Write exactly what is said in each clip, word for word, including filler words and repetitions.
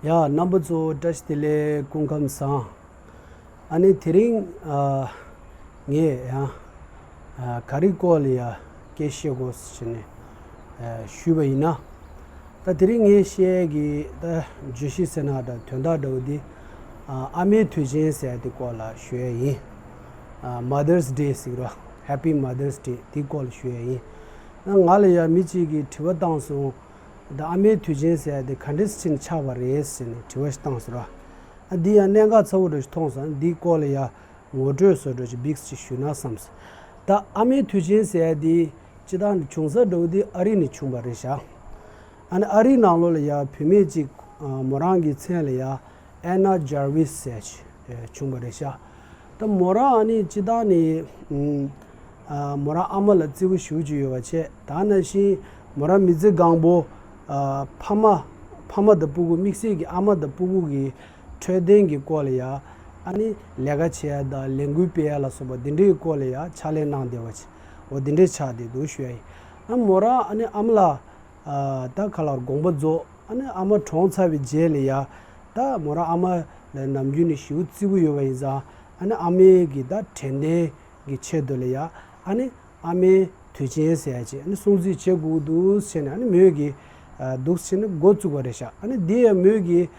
ཡ། རྣམ་པ་ཚོ་བཀྲ་ཤིས་བདེ་ལེགས། སྐུ་ཁམས་བཟང་། ཨ་ནི་དེ་རིང་ཨ་ངས་ཡང་ཨ་ག་རེ་སྐོར་ལ་ཡ་སྐད་བཤད་དགོས་ཟེར་ནས་ཨ་ཞུས་པ་ཡིན་ན། ད་དེ་རིང་ངས་བཤད་ཀྱི་ད་བརྗོད་གཞི་ཟེར་ན་འདྲ། དོན་དག་འདྲ་བོ་འདི་ཨ་ཨ་མའི་དུས་ཆེན་ཟེར་ཡ་དེ་སྐོར་ལ་ཞུ་ཡ་ཡིན། ཨ་Mother's Day ཟེར་གི་ར། Happy Mother's Day དེའི་སྐོར་ལ་ཞུ་ཡ་ཡིན། ང་ལ་ཡ་མི་གཅིག་གིས་དྲི་བ་བཏང་སོང་། ད་ཨ་མའི་དུས་ཆེན་ཟེར་ཡ་དེ་ག་འདྲས་ཕྱིན་ཆགས་པ་རེད་ཟེར་ནས་དྲི་བ་ཞིག་བཏང་སོང་ར། ཨ་འདི་ཡང་གནད་འགག་ཚ་བོ་འདྲ་ཞིག་མཐོང་སོང་། འདིའི་སྐོར་ལ་ཡ་ངོ་སྤྲོད་བཟོ་འདྲ་ཞིག་བིགས་ཅིག་ཞུས་ན་བསམས། ད་ཨ་མའི་དུས་ཆེན་ཟེར་ཡ་དེ་སྤྱིར་བཏང་བྱུང་ས་འདྲ་བོ་དེ་ཨ་རི་ནས་བྱུང་བ་རེད་ཤག་ཨ་ནི་ཨ་རིའི་ནང་ལོགས་ལ་ཡ་བུད་མེད་ཅིག་ཨ་མོ་རང་གི་མཚན་ལ་ཡ་ཨེ་ན་ཇར་ཝིས་ཟེར་ཅིག་བྱུང་བ་རེད་ཤག་ད་མོ་རང་ཨ་ནི་སྤྱིར་བཏང་ནས་ཨ་མོ་རང་ཨ་མ་ལ་བརྩེ་པོ་ཞེ་པོ་ཅིག་ཡོད་པ་བྱས། ད་ནང་བཞིན་མོ་རང་མི་ཚེ་གང་པོ་ཨ་ཕ་མ་ཕ་མ་དང་སྤུ་གུ། དམིགས་བསལ་གྱི་ཨ་མ་དང་སྤུ་གུ་གི་འཕྲོད་བསྟེན་གྱི་སྐོར་ལ་ཡ་ཨ་ནི་ལས་ཀ་བྱེད་ཡ་དང་ལས་འགུལ་སྤེལ་ཡ་ལ་སོགས་པ་འདི་འདྲའི་སྐོར་ལ་ཡ་ཕྱག་ལས་གནང་བསྡད་པ་བྱས། འོ་འདི་འདྲའི་ཆགས་བསྡད་འདུག་ཞུ་ཡ་ཡིན། ཨ་མོ་རང་ཨ་ནི་ཨ་མ་ལ་ཨ་ད་ག་ལ་དགོངས་པ་རྫོགས། ཨ་ནི་ཨ་མ་གྲོངས་ཚར་བའི་རྗེས་ལ་ཡ་ད་མོ་རང་ཨ་མ་ལ་ནམ་རྒྱུན་ནས་ཞེ་པོ་བརྩེ་པོ་ཡོད་པ་ཡིན་ཙང་། ཨ་ནི་ཨ་མའི་གི་ད་དྲན་རྟེན་གྱི་ཆེད་དུ་ལ་ཡ་ཨ་ནི་ཨ་མའི་དུས་ཆེན་ཟེར་ཡ་ཅིག་ཨ་ནི་སྲུང་བརྩི་བྱེད་དགོས་འདུག་ཟེར་ནས། ཨ་ནི་མོས་གི་ཨ་འདུག་ཟེར་ནས་འགོ་བཙུགས་པ་རེད་ཤག་ཨ་ནི་དེ་ཡང་མོས་གི་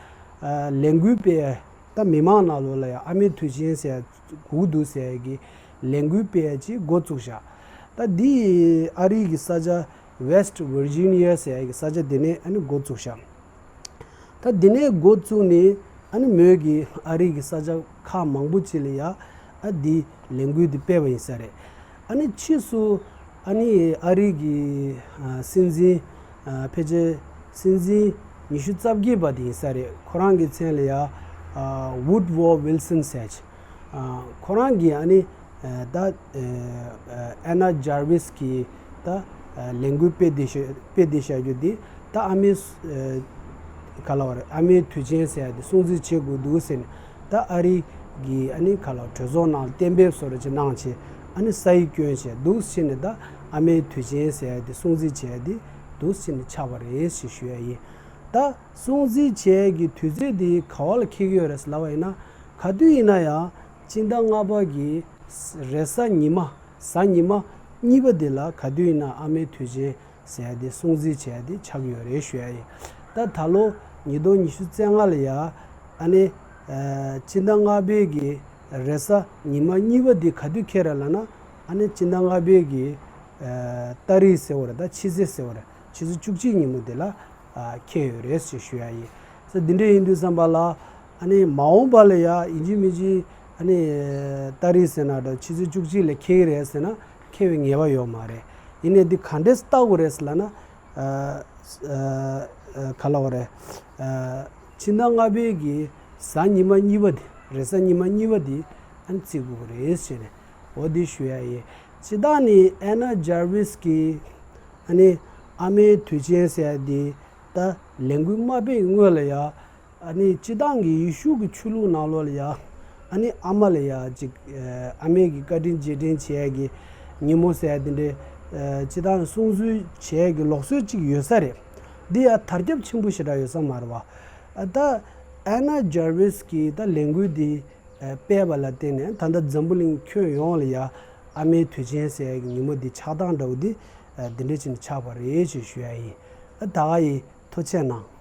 ཨ་ལས་འགུལ་སྤེལ། ད་མི་མང་ནང་ལོགས་ལ་ཡ་ཨ་མའི་དུས་ཆེན་ཟེར་ཡ་དགོས་འདུག་ཟེར་ཡ་གི་ལས་འགུལ་སྤེལ་ཡ་ཅིག་འགོ་བཙུགས་ཤག་ད་འདི་ཨ་རི་གི་ས་ཆ་West Virginia ཟེར་ཡ་གི་ས་ཆ་དེ་ནས་ཨ་ནི་འགོ་བཙུགས་ཤག་ད་དེ་ནས་འགོ་བཙུགས་ནས་ཨ་ནི་མོས་གི་ཨ་རི་གི་ས་ཆ་ཁག་མང་པོ་ཅིག་ལ་ཡ་ཨ་འདི་ལས་འགུལ་འདི་སྤེལ་བ་ཡིན་ས་རེད། ཨ་ནི་ཕྱིས་སུ་ཨ་ནི་ཨ་རི་གི་ཨ་སྲིད་འཛིན་ཨ་ཕལ་ཆེར་སྲིད་འཛིན་ཉི་ཤུ་རྩ་བརྒྱད་པ་དེ་ཡིན་ས་རེད། ཁོ་རང་གི་མཚན་ལ་ཡ་ཨ་Woodrow Wilson ཟེར་ཅིག་ཨ་ཁོ་རང་གིས་ཨ་ནི་ཨ་ད་ཨ་ཨ་ཨེ་ན་ཇར་ཝིས་གི་ད་ཨ་ལས་འགུལ་སྤེལ་བསྡད་ཤ་སྤེལ་བསྡད་བཞག་རྒྱུ་འདི་ད་ཨ་མའི་ཨ་ག་ལ་བ་རེད། ཨ་མའི་དུས་ཆེན་ཟེར་ཡ་དེ་སྲུང་བརྩི་བྱེད་དགོས་འདུག་ཟེར་ནས། ད་ཨ་རི་གི་ཨ་ནི་ག་ལ་བ་གྲོས་ཚོགས་ནང་གཏན་འབེབས་བཟོ་འདྲ་ཅིག་གནང་བྱས། ཨ་ནི་ས་ཡིག་བསྐྱོན་བྱས་འདུག་ཟེར་ནས། ད་ཨ་མའི་དུས་ཆེན་ཟེར་ཡ་དེ་སྲུང་བརྩི་བྱས་ཏེ་འདུག་ཟེར་ནས་ཆགས་པ་རེད་ཞེས་ཞུ་ཡ་ཡིན། ད་སྲུང་བརྩི་བྱས་ཀྱི་དུས་ཚོད་དེ་ག་བ་ལ་འཁེལ་གྱི་ཡོད་རེད་ལབ་པ་ཡིན་ན། ག་དུས་ཡིན་ན་ཡང་སྤྱི་ཟླ་ལྔ་པ་གི་རེས་གཟའ་ཉི་མ། གཟའ་ཉི་མ་གཉིས་པ་དེ་ལ་ག་དུས་ཡིན་ན་ཨ་མའི་དུས་ཆེན་ཟེར་ཡ་དེ་སྲུང་བརྩི་བྱས་ཏེ་ཆགས་ཀྱི་ཡོད་རེད་ཞུ་ཡ་ཡིན། ད་ད་ལོ་ཉིས་སྟོང་ཉི་ཤུ་རྩ་ལྔ་ལ་ཡ་ཨ་ནི་ཨ་སྤྱི་ཟླ་ལྔ་པའི་གི་རེས་གཟའ་ཉི་མ་གཉིས་པ་དེ་ག་དུས་འཁེལ་རེད་ལབ་ན། ཨ་ནི་སྤྱི་ཟླ་ལྔ་པའི་གི་ཨ་ཏ་རིག་ཟེར་བ་རེད། ད་ཕྱི་ཚེས་ཟེར་བ་རེད། ཕྱི་ཚེས་བཅུ་གཅིག་ཉིན་མོ་དེ་ལ་ཨ་འཁེལ་ཡོད་རེད་ཞེས་ཞུ་ཡ་ཡིན། ས་འདི་འདྲ་ཡིན་དུས་ཙམ་པ་ལ། ཨ་ནི་མ་འོངས་པ་ལ་ཡ་ཡིན་གཅིག་མིན་གཅིག་ཨ་ནི་ཏ་རིག་ཟེར་ན་འདྲ། ཕྱི་ཚེས་བཅུ་གཅིག་ལ་འཁེལ་གི་རེད་ཟེར་ན་འཁེལ་བའི་ངེས་པ་ཡོད་མ་རེད། ཡིན་ནའི་འདི་ག་འདྲས་ལྟ་དགོས་རེད་ཟེར་ལབ་ན། ཨ་ཨ་ཨ་ག་ལབ་དགོས་རེད། ཨ་ཕྱི་ཟླ་ལྔ་པའི་གི་གཟའ་ཉི་མ་གཉིས་པ་དེ། རེས་གཟའ་ཉི་མ་གཉིས་པ་དེ་ཨ་ནི་བརྩི་དགོས་ཀྱི་རེད་ཟེར་ནས། འོ་འདི་ཞུ་ཡ་ཡིན། སྤྱིར་བཏང་ནི་ཨེ་ན་ཇར་ཝིས་གི་ཨ་ནི་ཨ་མའི་དུས་ཆེན་ཟེར་ཡ་འདི་ད་ལས་འགུལ་མ་སྤེལ་སྔོན་ལ་ཡ། ཨ་ནི་སྤྱིར་བཏང་གི་ཡེ་ཤུ་གི་ཆོས་ལུགས་ནང་ལོགས་ལ་ཡ། ཨ་ནི་ཨ་མ་ལ་ཡ་ཅིག་ཨ་མའི་གི་བཀའ་དྲིན་རྗེས་དྲན་བྱེད་ཡ་གི་ཉིན་མོ་ཟེར་ཡ་དེ་འདྲའི་ཨ་སྤྱིར་བཏང་སྲུང་བརྩི་བྱེད་ཡ་གི་ལུགས་སྲོལ་ཅིག་ཡོད་ས་རེད། འདི་ཡ་དར་ཁྱབ་ཆེན་པོ་ཞེ་དྲག་ཡོད་ས་མ་རེད་བ། ཨ་ད་ཨེ་ན་ཇར་ཝིས་གི་ད་ལས་འགུལ་འདི་ཨ་སྤེལ་བ་ལ་བརྟེན་ནས་ད་ལྟ་འཛམ་བུ་གླིང་ཁྱོན་ཡོངས་ལ་ཡ་ཨ་མའི་དུས་ཆེན་ཟེར་ཡ་གི་ཉིན་མོ་འདི་ཆགས་སྟངས་འདྲ་བོ་འདི་ཨ་འདི་འདྲ་བྱས་ནས་ཆགས་པ་རེད་ཅེས་ཞུ་ཡ་ཡིན། ཨ་ད་ག་ཡིན། ཐུགས་རྗེ་གནང་།